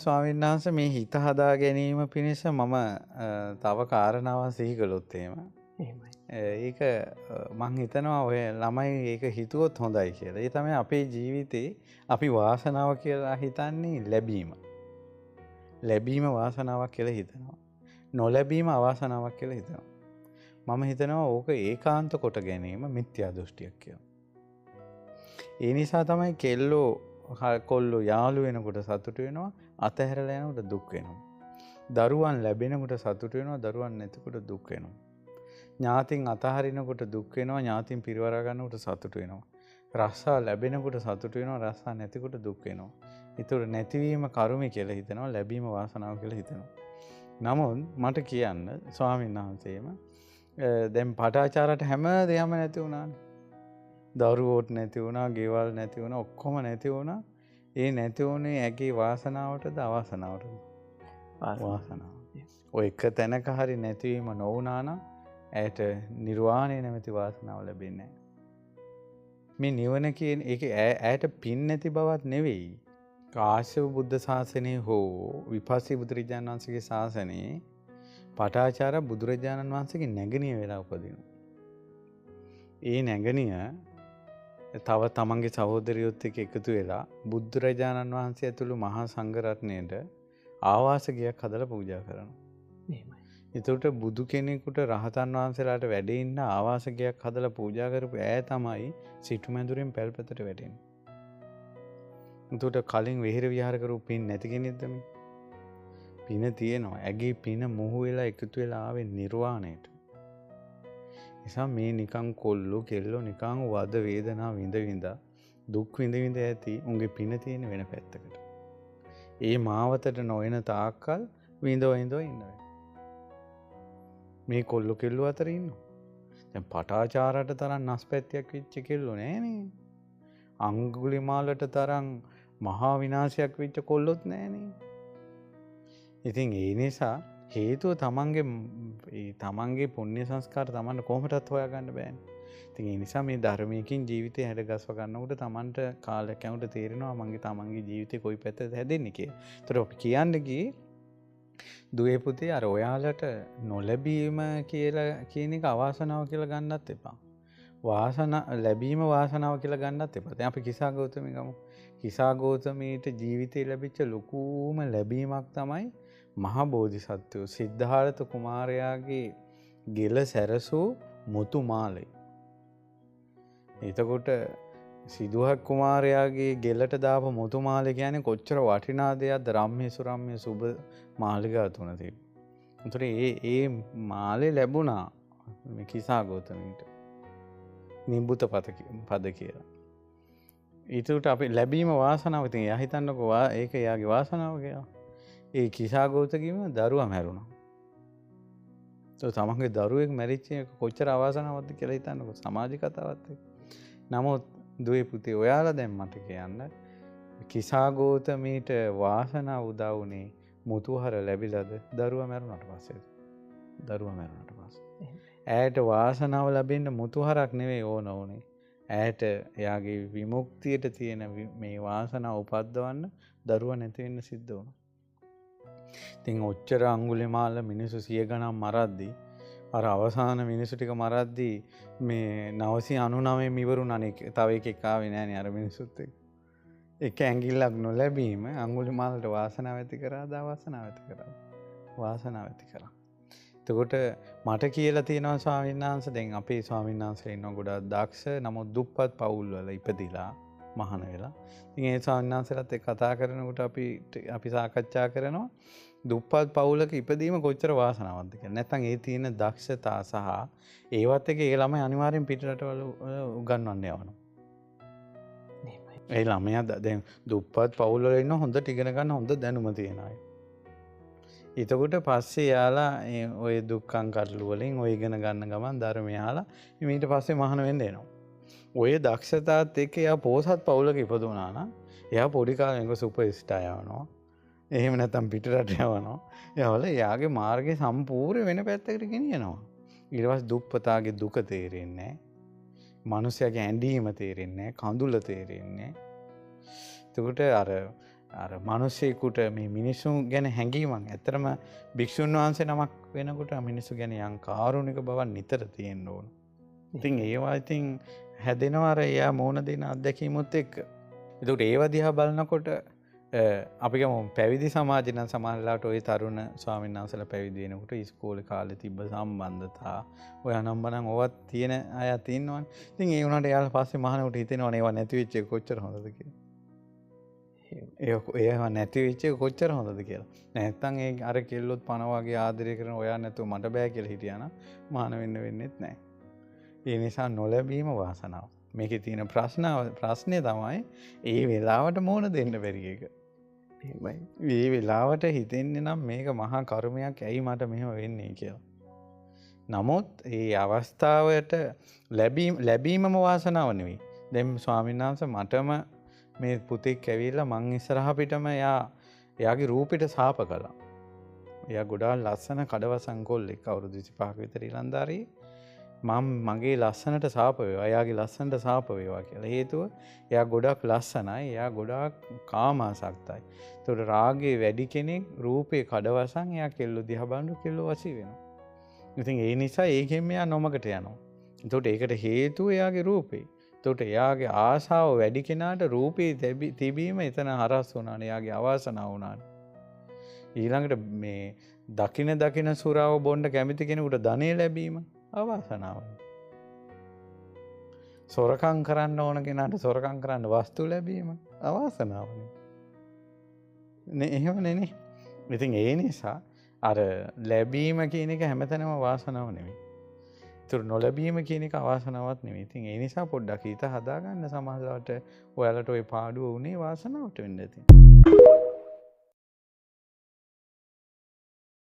ස්වාමීන් වහන්සේ මේ හිත හදා ගැනීම පිණිස මම තව කාරණාවක් සිහි කළොත් එහෙම. එහෙමයි. ඒක මං හිතනවා ඔය ළමයි ඒක හිතුවොත් හොඳයි කියලා. ඒ තමයි අපේ ජීවිතේ අපි වාසනාව කියලා හිතන්නේ ලැබීම. ලැබීම වාසනාවක් කියලා හිතනවා. නොලැබීම අවාසනාවක් කියලා හිතනවා. මම හිතනවා ඕක ඒකාන්ත කොට ගැනීම මිත්‍යා දෘෂ්ටියක් කියලා. ඒ නිසා තමයි කෙල්ලෝ කොල්ලෝ යාළු වෙනකොට සතුටු වෙනවා, අතහැරලා යනකොට දුක් වෙනවා. දරුවන් ලැබෙනකොට සතුටු වෙනවා, දරුවන් නැතිකොට දුක් වෙනවා. ඥාතින් අතහරිනකොට දුක් වෙනවා, ඥාතින් පිරිවරා ගන්නකොට සතුටු වෙනවා. රස්සා ලැබෙනකොට සතුටු වෙනවා, රස්සා නැතිකොට දුක් වෙනවා. ඒතකොට නැතිවීම කරුමේ කියලා හිතනවා, ලැබීම වාසනාව කියලා හිතනවා. නමුත් මට කියන්න ස්වාමීන් වහන්සේම දැන් පටාචාරට හැම දෙයක්ම නැති වුණානේ. දරුවෝත් නැති වුණා, ගෙවල් නැති වුණා, ඔක්කොම නැති වුණා. ඒ නැති වුණේ ඇගේ වාසනාවටද අවාසනාවටද? වාසනාව. ඔය එක තැනක හරි නැතිවීම නොවුණා නම් ඇයට නිර්වාණය නැමැති වාසනාව ලැබෙන්නේ නැහැ. මේ නිවන කියන ඒක ඇයට පින් නැති බවක් නෙවෙයි. කාශ්‍යප බුද්ධ ශාසනයේ හෝ විපස්සී බුදුරජාණන් වහන්සේගේ ශාසනයේ පටාචාර බුදුරජාණන් වහන්සේගේ නැගණිය වෙලා උපදිනවා. ඒ නැගණිය තව තමන්ගේ සහෝදරියොත් එක්ක එකතු වෙලා බුදුරජාණන් වහන්සේ ඇතුළු මහා සංඝරත්නයට ආවාස ගයක් හදලා පූජා කරනවා. එහෙමයි. ඒතකොට බුදු කෙනෙකුට රහතන් වහන්සේලාට වැඩ ඉන්න ආවාස ගයක් හදලා පූජා කරපු ඈ තමයි සිටුමැදුරෙන් පැල්පතට වැටෙන්නේ. ඒතකොට කලින් වෙහෙර විහාර කරපු පින් නැති කෙනෙක්ද මේ? පින තියෙනවා. ඇගේ පින මොහු වෙලා එකතු වෙලා ආවේ නිර්වාණයට. නිසා මේ නිකන් කොල්ලෝ කෙල්ලෝ නිකන් වද වේදනා විඳ විඳ දුක් විඳ විඳ ඇති උන්ගේ පින තියෙන වෙන පැත්තකට. ඒ මාවතට නොවන තාක්කල් විඳ විඳ ඉන්නවා. මේ කොල්ලෝ කෙල්ලෝ අතර ඉන්නවා. දැන් පටාචාරට තරම් නස්පැත්තියක් වෙච්ච කෙල්ලෝ නෑනේ. අඟුලිමාලට තරම් මහා විනාශයක් වෙච්ච කොල්ලොත් නෑනේ. ඉතින් ඒ නිසා හේතුව තමන්ගේ පුණ්‍ය සංස්කාර තමන්ට කොහොමදත් හොයාගන්න බෑනේ. ඉතින් ඒ නිසා මේ ධර්මයකින් ජීවිතේ හැඩ ගස්ව ගන්නකොට තමන්ට කාලයක් යනකොට තේරෙනවා මගේ තමන්ගේ ජීවිතේ කොයි පැත්තද හැදෙන්නේ කියලා. ඒතර අපි කියන්න ගියේ දුවේ පුතේ අර ඔයාලට නොලැබීම කියලා කියන එක අවාසනාව කියලා ගන්නත් එපා. ලැබීම වාසනාව කියලා ගන්නත් එපා. දැන් අපි කිසා ගෞතමී ගමු. කිසා ගෞතමීට ජීවිතේ ලැබිච්ච ලොකුම ලැබීමක් තමයි මහා බෝධිසත්වයෝ සිද්ධාර්ථ කුමාරයාගේ ගෙල සැරසූ මුතු මාලය. එතකොට සිදුහත් කුමාරයාගේ ගෙලට දාපු මුතු මාලය කියන්නේ කොච්චර වටිනා දෙයක්ද? රම්‍ය සුරම්‍ය සුබ මාලිගා තුන තිබ්බ. ඒතර ඒ මාලේ ලැබුණා මේ කිසා ගෞතමීට. නිබ්බුත පද කියලා. ඊටුට අපි ලැබීම වාසනාව. ඉතින් එයා හිතන්නකෝ ඒක එයාගේ වාසනාව කියලා. ඒ කිසා ගෞතමීම දරුවා මැරුණා. ඒ තමන්ගේ දරුවෙක් මැරිච්ච එක කොච්චර අවාසනාවක්ද කියලා හිතන්නකෝ සමාජ කතාවත් එක්ක. නමුත් දුවේ පුතේ ඔයාලා දැන් මට කියන්න කිසා ගෞතමීට වාසනාව උදා වුණේ මුතුහර ලැබිලාද දරුවා මැරුණාට පස්සේද? දරුවා මැරුණාට පස්සේ. ඈට වාසනාව ලැබෙන්න මුතුහරක් නෙවෙයි ඕන වුණේ. ඈට එයාගේ විමුක්තියට තියෙන මේ වාසනාව උපද්දවන්න දරුවා නැති වෙන්න සිද්ධ වුණා. ඉතින් ඔච්චර අඟුලිමාල මිනිස්සු සිය ගණන් මරද්දී අර අවසාන මිනිස්සු ටික මරද්දී මේ 999 ඉවරුණානේ. තව එකෙක් ආවේ නෑනේ අර මිනිස්සුත් එක්ක. එක ඇඟිල්ලක් නොලැබීම අඟුලිමාලට වාසනාව ඇති කරාද අවාසනාව ඇති කරාද? වාසනාව ඇති කරා. එතකොට මට කියලා තියෙනවා ස්වාමීන් වහන්සේ, දැන් අපේ ස්වාමීන් වහන්සේලා ඉන්නවා ගොඩාක් දක්ෂ නමුත් දුප්පත් පවුල් වල ඉපදිලා මහාන වෙලා. ඉතින් ඒ ස්වාමීන් වහන්සේලාත් එක්ක කතා කරනකොට අපි සාකච්ඡා කරනවා දුප්පත් පවුලක ඉපදීම කොච්චර වාසනාවක්ද කියලා. නැත්නම් ඒ තියෙන දක්ෂතා සහ ඒවත් එක ඒ ළමයි අනිවාර්යෙන් පිට රටවල උගන්වන්න යවනවා. ඒ ළමයා දැන් දුප්පත් පවුල් වල ඉන්න හොඳට ඉගෙන ගන්න හොඳ දැනුම තියෙන අය. එතකොට පස්සේ යාලා ඔය දුක්ඛං කටළු වලින් ඔය ඉගෙන ගන්න ගමන් ධර්මය අහලා ඊට පස්සේ මහාන වෙන්න එනවා. ඔය දක්ෂතාවත් එක්ක එයා පෝසත් පවුලක ඉපදුනා නම් එයා පොඩි කාලේ ඉඳන් සුපර් ස්ටාර් යවනවා. එහෙම නැත්නම් පිට රට යවනවා. එයාවල එයාගේ මාර්ගය සම්පූර්ණ වෙන පැත්තකට ගෙනියනවා. ඊට පස්සේ දුප්පතාගේ දුක තේරෙන්නේ නැහැ. මනුස්සයාගේ ඇඬීම තේරෙන්නේ නැහැ. කඳුල තේරෙන්නේ නැහැ. එතකොට අර අර මිනිස්සෙකුට මේ මිනිසුන් ගැන හැඟීමක් ඇත්තටම භික්ෂුන් වහන්සේ නමක් වෙනකොට මිනිස්සු ගැන යම් කාරුණික බවක් නිතර තියෙන්න ඕන. ඉතින් ඒවා ඉතින් හැදෙනවා අර එයා මෝන දෙන අත්දැකීමුත් එක්ක. ඒකට ඒවා දිහා බලනකොට අපි ගමු පැවිදි සමාජේ නම් සමහර වෙලාවට ওই තරුණ ස්වාමීන් වහන්සේලා පැවිදි වෙනකොට ඉස්කෝලේ කාලේ තිබ්බ සම්බන්ධතා ඔය අනම්බනම් ඕවත් තියෙන අයත් ඉන්නවනේ. ඉතින් ඒ වුණාට එයාලා පස්සේ මහානකොට හිතෙනවනේ ඒවා නැති වෙච්ච එක කොච්චර හොඳද කියලා. ඒවා නැති වෙච්ච එක කොච්චර හොඳද කියලා. නැත්තම් ඒ අර කෙල්ලොත් පණ වගේ ආදරය කරන ඔයා නැතුව මට බෑ කියලා හිටියා නම් මහාන වෙන්න වෙන්නෙත් නෑ. ඒ නිසා නොලැබීම වාසනාව. මේකේ තියෙන ප්‍රශ්නේ තමයි ඒ වෙලාවට මෝන දෙන්න බැරි එක. එහෙමයි. මේ වෙලාවට හිතෙන්නේ නම් මේක මහා කර්මයක් ඇයි මට මෙහෙම වෙන්නේ කියලා. නමුත් ඒ අවස්ථාවට ලැබීමම වාසනාව නෙවෙයි. දැන් ස්වාමීන් වහන්සේ මටම මේ පුතෙක් ඇවිල්ලා මං ඉස්සරහ පිටම එයාගේ රූපෙට සාප කළා. එයා ගොඩාක් ලස්සන කඩවසන් කොල්ලෙක් අවුරුදු 25ක විතර ඊළඳාරි. මං මගේ ලස්සනට සාප වේවා, එයාගේ ලස්සනට සාප වේවා කියලා. හේතුව එයා ගොඩක් ලස්සනයි, එයා ගොඩාක් කාමාසක්තයි. ඒතකොට රාගේ වැඩි කෙනෙක් රූපේ කඩවසන් එයා කෙල්ලෝ දිහා බලනකොට කෙල්ලෝ වසී වෙනවා. ඉතින් ඒ නිසා ඒකෙන් එයා නොමගට යනවා. ඒතකොට ඒකට හේතුව එයාගේ රූපේ. ඒතකොට එයාගේ ආශාව වැඩි කෙනාට රූපේ තිබීම එතන හරස් වුණානේ, එයාගේ අවාසනාව වුණානේ. ඊළඟට මේ දකින දකින සුරාව බොන්න කැමති කෙනෙකුට ධනෙ ලැබීම අවාසනාව. සොරකම් කරන්න ඕන කෙනාට සොරකම් කරන්න වස්තු ලැබීම අවාසනාවනේ. නේ එහෙමනේ නේ. ඉතින් ඒ නිසා අර ලැබීම කියන එක හැමතැනම වාසනාව නෙමෙයි. ඒතර නොලැබීම කියන එක අවාසනාවක් නෙමෙයි. ඉතින් ඒ නිසා පොඩ්ඩක් හිත හදාගන්න සමහරවිට ඔයාලට ওই පාඩුව උනේ වාසනාවට වෙන්න ඇති.